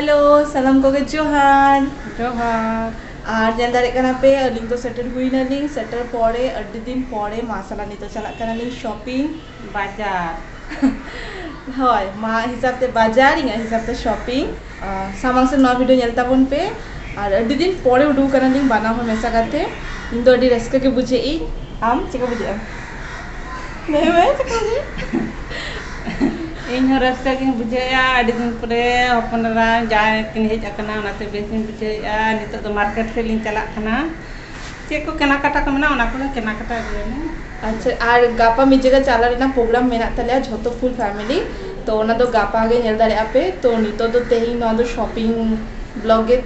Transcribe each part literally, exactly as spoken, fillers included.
Hello, ᱥᱟᱱᱟᱢ ᱠᱚᱜᱮ ᱡᱚᱦᱟᱨ᱾ ᱡᱚᱦᱟᱨ᱾ ᱟᱨ ᱧᱮᱞ ᱫᱟᱲᱮᱭᱟᱜ ᱠᱟᱱᱟ ᱯᱮ, ᱟᱹᱞᱤᱧ ᱫᱚ ᱥᱮᱴᱮᱨ ᱦᱩᱭ ᱱᱟᱞᱤᱧ᱾ ᱥᱮᱴᱮᱨ ᱯᱚᱨᱮ, ᱟᱹᱰᱤ ᱫᱤᱱ ᱯᱚᱨᱮ ᱢᱟᱨᱥᱟᱞᱟ ᱱᱤᱛᱚᱜ ᱪᱟᱞᱟᱜ ᱠᱟᱱᱟᱞᱤᱧ ᱥᱚᱯᱤᱝ᱾ ᱵᱟᱡᱟᱨ᱾ ᱦᱳᱭ, ᱢᱟ ᱦᱤᱥᱟᱹᱵ ᱛᱮ ᱵᱟᱡᱟᱨ, ᱤᱧᱟᱹᱜ ᱦᱤᱥᱟᱹᱵ ᱛᱮ ᱥᱚᱯᱤᱝ᱾ ᱟᱨ ᱥᱟᱢᱟᱝ ᱥᱮᱫ ᱱᱚᱣᱟ ᱵᱷᱤᱰᱤᱭᱳ ᱧᱮᱞ ᱛᱟᱵᱚᱱ ᱯᱮ᱾ ᱟᱨ ᱟᱹᱰᱤ ᱫᱤᱱ ᱯᱚᱨᱮ ᱩᱰᱩᱠ ᱠᱟᱱᱟᱞᱤᱧ ᱵᱟᱱᱟ ᱦᱚᱲ ᱢᱮᱥᱟ ᱠᱟᱛᱮ᱾ ᱤᱧ ᱫᱚ ᱟᱹᱰᱤ ᱨᱟᱹᱥᱠᱟᱹ ᱜᱮ ᱵᱩᱡᱷᱟᱹᱜ ᱤᱧ᱾ ᱟᱢ ᱪᱮᱫ ᱠᱟ ᱵᱩᱡᱷᱟᱹᱜᱼᱟ? ᱞᱟᱹᱭ ᱢᱮ, ᱪᱮᱫ ᱠᱟ ᱵᱩᱡᱷᱟᱹᱜᱼᱟ? ᱤᱧ ᱦᱚᱸ ᱨᱟᱹᱥᱠᱟᱹ ᱜᱤᱧ ᱵᱩᱡᱷᱟᱹᱣᱮᱫᱼᱟ᱾ ᱟᱹᱰᱤ ᱫᱤᱱ ᱯᱚᱨᱮ ᱦᱚᱯᱚᱱ ᱮᱨᱟ ᱡᱟᱶᱟᱭ ᱠᱤᱱ ᱦᱮᱡ ᱟᱠᱟᱱᱟ, ᱚᱱᱟᱛᱮ ᱵᱮᱥ ᱤᱧ ᱵᱩᱡᱷᱟᱹᱣᱮᱫᱼᱟ᱾ ᱱᱤᱛᱚᱜ ᱫᱚ ᱢᱟᱨᱠᱮᱴ ᱥᱮᱫ ᱞᱤᱧ ᱪᱟᱞᱟᱜ ᱠᱟᱱᱟ᱾ ᱪᱮᱫ ᱠᱚ ᱠᱮᱱᱟᱠᱟᱴᱟ ᱠᱚ ᱢᱮᱱᱟᱜᱼᱟ, ᱚᱱᱟ ᱠᱚᱜᱮ ᱠᱮᱱᱟᱠᱟᱴᱟ ᱟᱹᱜᱩᱭᱟᱞᱤᱧ᱾ ᱟᱪᱪᱷᱟ, ᱟᱨ ᱜᱟᱯᱟ ᱢᱤᱫ ᱡᱟᱭᱜᱟ ᱪᱟᱞᱟᱜ ᱨᱮᱱᱟᱜ ᱯᱨᱳᱜᱨᱟᱢ ᱢᱮᱱᱟᱜ ᱛᱟᱞᱮᱭᱟ ᱡᱷᱚᱛᱚ ᱯᱷᱩᱞ ᱯᱷᱮᱢᱤᱞᱤ, ᱛᱚ ᱚᱱᱟ ᱫᱚ ᱜᱟᱯᱟ ᱜᱮ ᱧᱮᱞ ᱫᱟᱲᱮᱭᱟᱜᱼᱟ ᱯᱮ᱾ ᱛᱚ ᱱᱤᱛᱚᱜ ᱫᱚ ᱛᱮᱦᱮᱧ ᱱᱚᱣᱟ ᱫᱚ ᱥᱚᱯᱤᱝ ᱵᱞᱚᱜ ᱜᱮ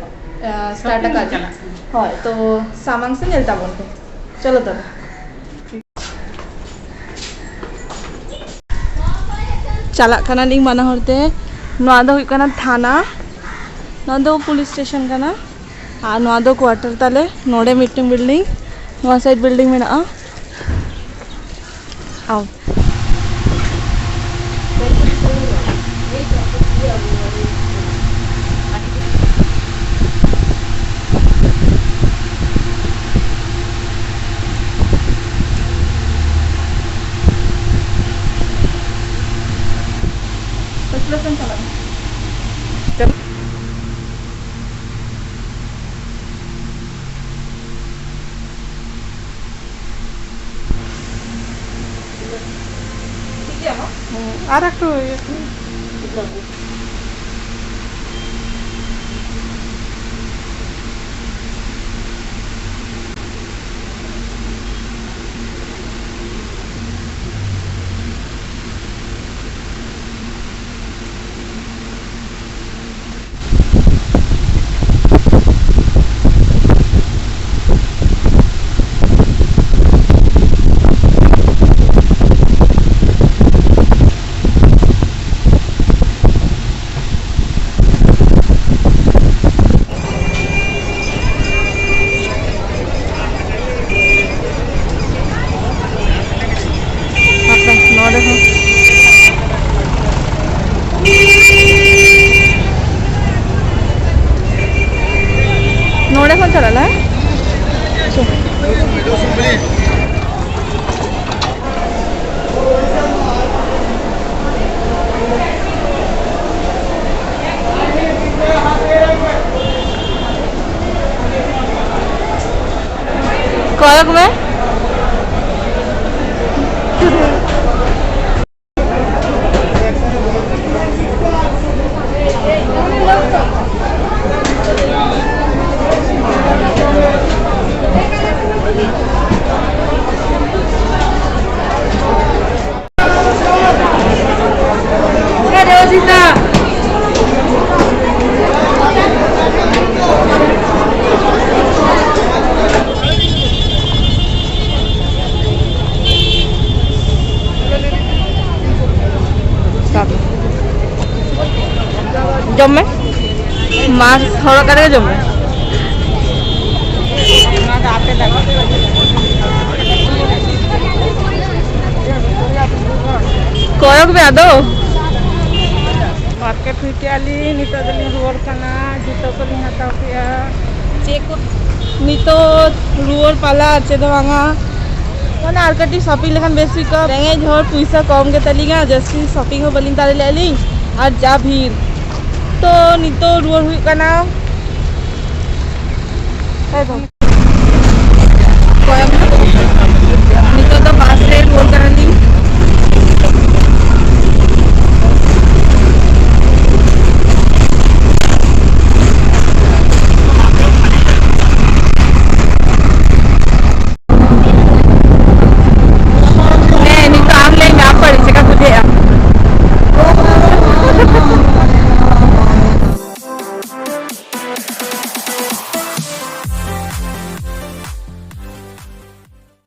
ᱥᱴᱟᱨᱴ ᱥᱚᱯᱤᱝ ᱟᱠᱟᱫ ᱪᱟᱞᱟᱜ ᱠᱟᱱᱟ᱾ ᱦᱳᱭ, ᱛᱚ ᱥᱟᱢᱟᱝ ᱥᱮᱫ ᱧᱮᱞ ᱛᱟᱵᱚᱱ ᱯᱮ᱾ ᱪᱚᱞᱚ ᱛᱚᱵᱮ᱾ ᱪᱟᱞᱟᱜ ᱠᱟᱱᱟᱞᱤᱧ ᱵᱟᱱᱟ ᱦᱚᱲ ᱛᱮ᱾ ᱱᱚᱣᱟ ᱫᱚ ᱦᱩᱭᱩᱜ ᱠᱟᱱᱟ ᱛᱷᱟᱱᱟ, ᱱᱚᱣᱟ ᱫᱚ ᱯᱩᱞᱤᱥ ᱥᱴᱮᱥᱚᱱ ᱠᱟᱱᱟ᱾ ᱟᱨ ᱱᱚᱣᱟ ᱫᱚ ᱠᱳᱣᱟᱴᱟᱨ ᱛᱟᱞᱮ᱾ ᱱᱚᱰᱮ ᱢᱤᱫᱴᱮᱱ ᱵᱤᱞᱰᱤᱝ, ᱱᱚᱣᱟ ᱥᱟᱭᱤᱰ ᱵᱤᱞᱰᱤᱝ ᱢᱮᱱᱟᱜᱼᱟ᱾ ᱟᱣ᱾ ᱦᱩᱸ, ᱟᱨ ᱮᱠᱴᱩ ᱤᱭᱟᱹ ᱠᱷᱟᱱ᱾ ᱠᱚᱭᱚᱜ ᱢᱮ᱾ ᱡᱚᱢ ᱢᱮ, ᱢᱟᱥᱠ ᱦᱚᱨᱚᱜ ᱠᱟᱛᱮ ᱜᱮ ᱡᱚᱢ ᱢᱮ᱾ ᱠᱚᱭᱚᱜ ᱢᱮ ᱟᱫᱚ᱾ ᱢᱟᱨᱠᱮᱴ ᱦᱩᱭ ᱠᱮᱜᱼᱟ ᱞᱤᱧ, ᱱᱤᱛᱚᱜ ᱫᱚᱞᱤᱧ ᱨᱩᱣᱟᱹᱲ ᱠᱟᱱᱟ᱾ ᱡᱩᱛᱟᱹ ᱠᱚᱞᱤᱧ ᱦᱟᱛᱟᱣ ᱠᱮᱜᱼᱟ᱾ ᱪᱮᱫ ᱠᱚ ᱱᱤᱛᱚᱜ ᱨᱩᱣᱟᱹᱲ ᱯᱟᱞᱟ ᱟᱨ ᱪᱮᱫ ᱦᱚᱸ ᱵᱟᱝᱟ, ᱢᱟᱱᱮ ᱟᱨ ᱠᱟᱹᱴᱤᱡ ᱥᱚᱯᱤᱝ ᱞᱮᱠᱷᱟᱱ ᱵᱮᱥ ᱦᱩᱭ ᱠᱚᱜᱼᱟ᱾ ᱨᱮᱸᱜᱮᱡ ᱦᱚᱲ, ᱯᱩᱭᱥᱟᱹ ᱠᱚᱢ ᱜᱮᱛᱟᱞᱤᱧᱟ, ᱡᱟᱹᱥᱛᱤ ᱥᱚᱯᱤᱝ ᱦᱚᱸ ᱵᱟᱹᱞᱤᱧ ᱫᱟᱲᱮ ᱞᱮᱜᱼᱟ ᱞᱤᱧ, ᱟᱨ ᱡᱟ ᱵᱷᱤᱲ᱾ ᱛᱚ ᱱᱤᱛᱚᱜ ᱨᱩᱣᱟᱹᱲ ᱦᱩᱭᱩᱜ ᱠᱟᱱᱟ᱾ ᱱᱤᱛᱚᱜ ᱫᱚ ᱵᱟᱥ ᱨᱮ ᱨᱩᱣᱟᱹᱲ ᱠᱟᱱᱟᱞᱤᱧ᱾